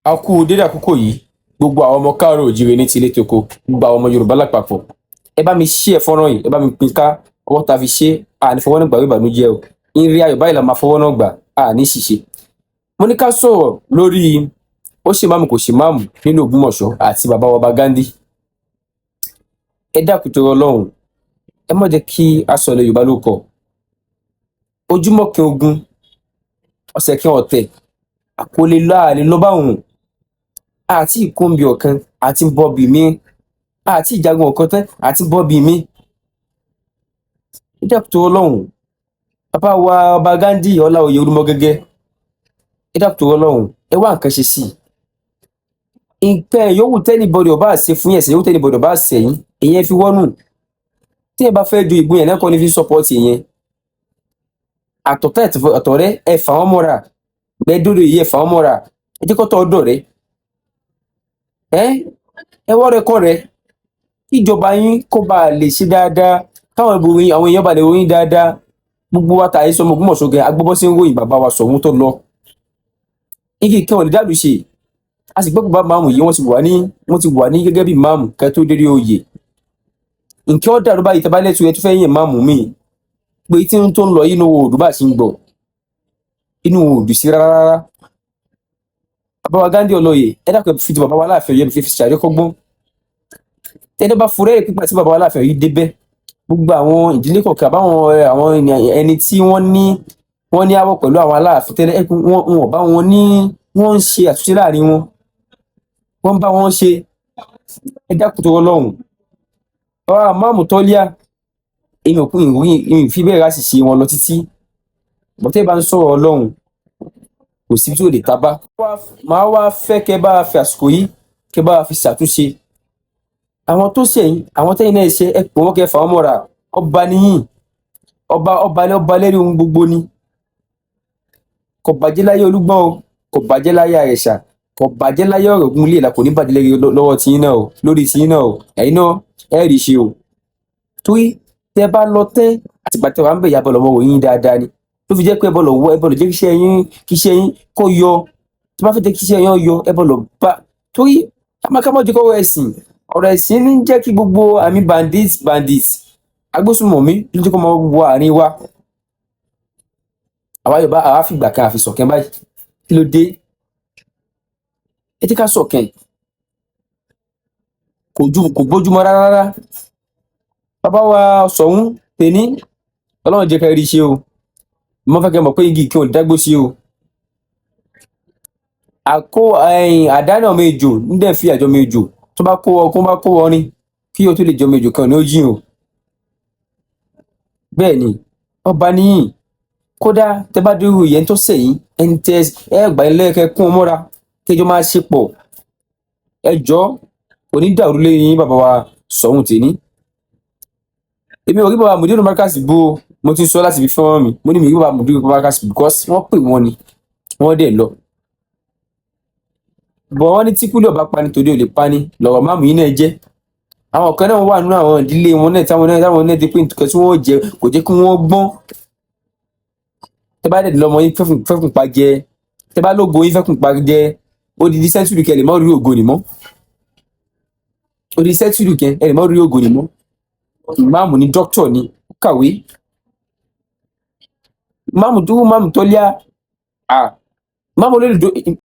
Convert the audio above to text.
A kú dédé àkókò yìí, gbogbo àwọn ọmọ káàárọ̀ òjíire ní tilé toko, gbogbo àwọn ọmọ Yorùbá lápapọ̀. Ẹ bá mi share fọ́nrán yìí, ẹ bá mi pín ká. Ọwọ́ ta fi ṣe àní fọwọ́ náà gbà wí ìbànújẹ́ o. Ìrìn ayọ̀ báyìí la máa fọwọ́ náà gbà, àní ṣìṣe. Mo ní ká sọ̀rọ̀ lórí ó ṣe máàmù kò ṣe máàmù nínú Ògbómọ̀ṣọ́ àti bàbá wa Ọba Ghandi. Ẹ dákun torí Ọlọ́run, ẹ má jẹ́ kí a sọ ilẹ̀ Yorùbá ló kọ ojúmọ́ kan ogun, ọ̀sẹ̀ kan ọ̀tẹ̀, àkọlé láàlè lọ bá òun àti ìkóńbi ọ̀kan àti bọ́ọ̀bì mi àti ìjagun ọ̀kan tán àti bọ́ọ̀bì mi. Ẹ dákun torí Ọlọ́run, bàbá wa Ọba Ghandi Ọláoyè Olúmọgẹ́gẹ́, ẹ dákun torí Ọlọ́run, ẹ wá nǹkan ṣe sí i. Nǹkan yòówù t'anybody ọba ṣe fún yẹn, yòówù t'anybody ọba ṣẹ̀yìn, ìyẹn fi wọ́nù. Tí ẹ bá fẹ́ ju ìgbín yẹn lẹ́kọ̀ọ́ ní fi support yẹn àtọ̀tẹ́ àtọ̀rẹ́, ẹ fà wọ́n mọ́ra gbẹ́dọ́dọ̀ yìí, ẹ fà wọ́n mọ́ra, ẹ jẹ́ kọ́tọ̀ ọ̀dọ̀ rẹ, ẹ wọ́ rẹ kọ́ rẹ, kíjọba yín kó bá lè ṣe dáadáa, káwọn ìbòyìn àwọn èèyàn bá lè ròyìn dáadáa. Gbogbo wa tàyè sọmọ Ògbómọ̀ṣọ́ gẹ agbọ́bọ́ sí ń ròyìn bàbá wa Ṣọ̀ún tó lọ igi kan ò lè dàlú ṣe. A sì gbọ́ pé bàbá máàmù yìí, wọ́n ti wà ní gẹ́gẹ́ bí máàmù kẹ́ tó dérí oyè. Nǹkan ó dàrú báyìí tẹ́bá lẹ́tù ẹ tó fẹ́ yẹn máàmù míì pé tí ń tó ń lọ yìí, inú òòdù bá ṣe ń gbọ́, inú òòdù sí rárá rárá. Bàbá wa Ghandi Ọlọ́yè, ẹ dákun, ẹ fi ti bàbá wa Aláàfin Ọ̀yọ́ fi ṣàríkọ́gbọ́n. Tẹ́lẹ̀ bá furẹ́ ẹ̀ pípa tí bàbá wa Aláàfin Ọ̀yọ́ débẹ̀, gbogbo àwọn ìdílé kọ̀ọ̀kan àbáwọn àwọn ẹni tí wọ́n ní àwọ̀ pẹ̀lú àwọn Aláàfin tẹ́lẹ̀, wọn ò bá wọn ní, wọ́n ń ṣe àtúnṣe láàrin wọn, wọ́n ń bá wọn ṣe. Ẹ dákun tó Ọlọ́run, bàbá máàmù tọ́líà, èmi ò kún ìròyìn fi bẹ́ẹ̀ ráṣìṣe wọn lọ títí bọ́tẹ́ bá ń sọ̀rọ̀ Ọlọ́run, kò síbi tí ò lè tábà. Màá wá fẹ́ kẹ́ bá fi àsìkò yìí, kẹ́ bá fi ṣàtúnṣe àwọn tó ṣẹ̀yìn, àwọn tẹ́yìn náà ṣe, ẹ pè wọ́n, kẹ́ fà wọ́n mọ́ra. Ọba níyìn, ọba, ọba ní ọba lérí ohun gbogbo ni. Kò bàjẹ́ láyé Olúgbọ́n o, kò bàjẹ́ láyé Àrẹ̀sà, kò bàjẹ́ láyé Ọ̀ràngún Ilé Ìlá, kò ní bàjẹ́ lérí lọ́wọ́ tiyín náà o, lórí tiyín náà o. Ẹ̀yin náà ẹ rí ṣe o, torí tẹ́ bá lọ tẹ́ àtìgbà tẹ́ wà ń bẹ̀ yàbọ̀ lọ́mọ wò yín dáadáa ni tó fi jẹ́ pé ẹ bọ́ lọ wọ, ẹ bọ́ lọ jẹ́ kíṣẹ́ yín kó yọ. Tí bá fẹ́ jẹ́ kíṣẹ́ yín yọ, ẹ bọ́ lọ bá, torí kámákámọ́ jẹ́ kọ́rọ̀ ẹ̀sìn, ọ̀rọ̀ ẹ̀sìn ní jẹ́ kí gbogbo àmì bandit agbésùnmọ̀mí ló jẹ́ kó máa wọ àárín wa. Àwa Yorùbá, àwa fìgbà kan àfi ṣọ̀kan báyìí. Kí ló dé? Ẹ jẹ́ ká ṣọ̀kan. Kò ju kò bójúmọ́ rárá rárá. Bàbá wa Ṣọ̀ún tèní, Ọlọ́run jẹ́ ká rí ṣe o. Mo fẹ́ kẹ́ mọ̀ pé igi kan ò lè dágbó sí o. Àkó àdánù ọmọ ejò ń dẹ̀ fi àjọ ọmọ ejò tó bá kó ọ kó bá kó wọrin kí o tó lè jẹ ọmọ ejò kan ní ó jìn o. Bẹ́ẹ̀ ni, ọba níyìn. Kódà tẹ bá dúró yẹn tó sẹ̀yìn, ẹni tẹ ẹ gbà ẹ lẹ́ẹ̀kẹ́ kún ọ mọ́ra, kẹjọ máa ṣe pọ̀. Ẹ jọ, kò ní dàrú lẹ́yìn bàbá wa Ṣọ̀ún tèní. Èmi ò rí bàbá Mudiru Markaz bú o. Mo ti sọ láti fi fọ́nrán mi, mo ní mi rí bàbá Mudiru Markaz because wọ́n pè wọ́n ni wọ́n dẹ̀ lọ bọ̀. Wọ́n ní tí kúlẹ̀ ọba pani tòde ò lè pani lọ̀rọ̀ máàmù yìí náà jẹ́. Àwọn kan náà wà nínú àwọn ìdílé wọn náà táwọn náà ti pé nǹkan tí wọ́n jẹ kò jẹ́ kí wọ́n gbọ́n. Tẹ́ bá dẹ̀ lọ́mọ yín fẹ́kùn pa jẹ, tẹ́ bá lógo yín fẹ́kùn pa jẹ, odidi century kẹ́ lè mọ́ rí ògo nì mọ́. Odidi century kẹ́ ẹ lè mọ́ rí ògo nì mọ́. Ìmáàmù ni, dókítà ni, ó kàwé. Ìmáàmù tó máàmù tó lé à máàmù olódò.